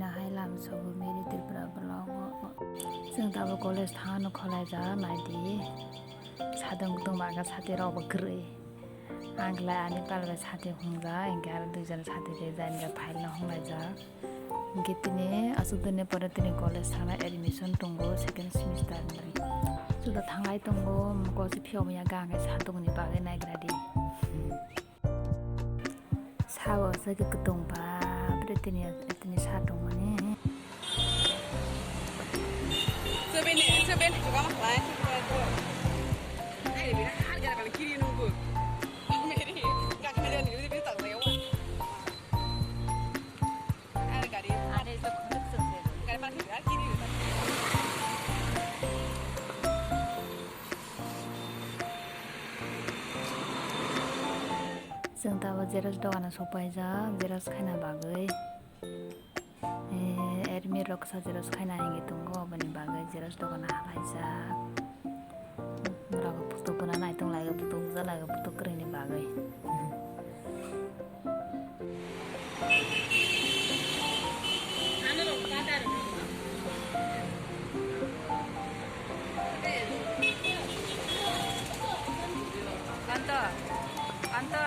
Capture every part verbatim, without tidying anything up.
Nahai lam sobo Mary Tripura vlog o. Chwng tabuk college thangno khwlaijak naidi. Sadung kutung baga sati rok bo kwrwi. Ang khlai ani pal bai sati hungjak, hinkhe aro duijon sati tei jani rok file no hunglaijak. Hinkhe tini aswk dinni pore tini college thangna admission tongo second semester ni. Suda thanglai tongo, mokol se phiyok ya, gang khe satung ni bagwi naigra di. Sabo se khe kwtwng ba, bwrwi tini, tini sa tongmani. Chwng tabuk xerox dogano sokpaijak, xerox khaina bagwi. Eh, admit rok kisa xerox khaina hinwi tongo, oboni bagwi xerox dogano halaijak. Borok photo bono naitung laio, photo buja laio, photo kwrwini bagwi. Anto, Anto.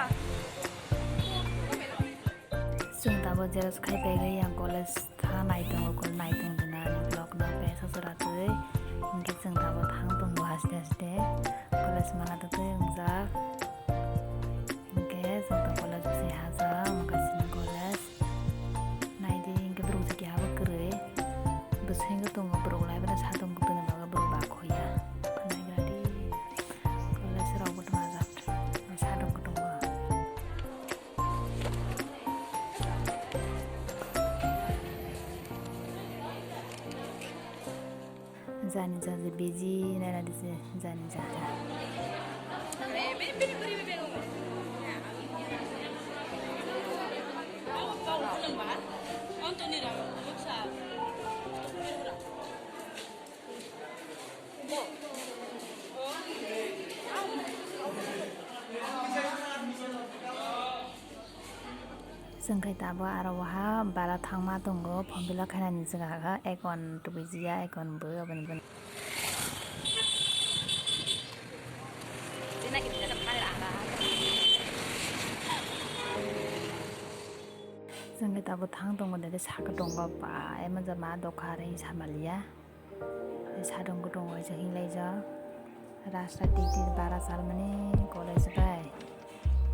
Chwng tabuk xerox khai pegwi yang college tha naitongo, kol naitung dinani vlog no pesa sora twi. Hinkhe chwng tabuk thang tongo haste haste. College mala twi wngjak. Hinkhe chwng tabuk college bwsai hajak, omo kaisa college. Naidi hinkhe borok je keha bo kwrwi. Bwswingo tongo borok lai bai sadung kutung ni bagwi borok ba khoya. Naigra di. College rok bo tongajak. Sadung kutung o. Jani jaje beji naina dise jani jaja. Chwng khai tabuk aro waha bara thangma tongo, form fill up khainani swkang kha, ekon tubui jiya, ekon bw aboni bw. Chwng khai tabuk thang tongo, dede saka tongo, ba ema jama dokha ring samaliya. Sadung kutung waisa hinlaijak. Rasta tik tik bara salmani college bai.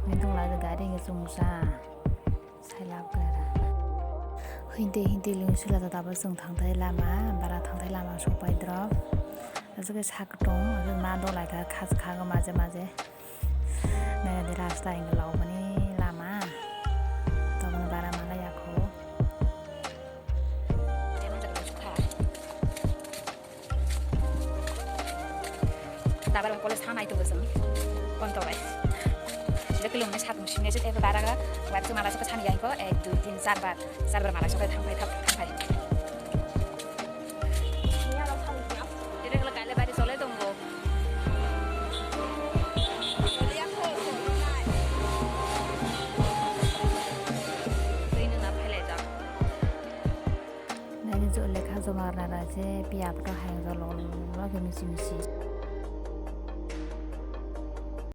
Khuntung lai gari nge chungsa. Sailab kara. Hinte hinte lungsula da daba chwng thangthai lama, bara thangthai lama sokpai drop. Aswk sak tong, aswk ma dolai kha khas kha maje maje. Naidi rasta hinwi laubani lama. Toboni bara mala yakho. Dabar college thangnai tongo chwng. Konto bai. Lekilung ni sakung sini je ebe bara ga. Bar chu mala sokha sani yang ko ek dui tin char bar. Char bar mala sokha thangbai thangbai. Ere kala kale bari chole tongo. Twi nung na phailai jak. Nai ni jo lekha joma rwna rw se piya photo hai jolo lolo khe misi misi.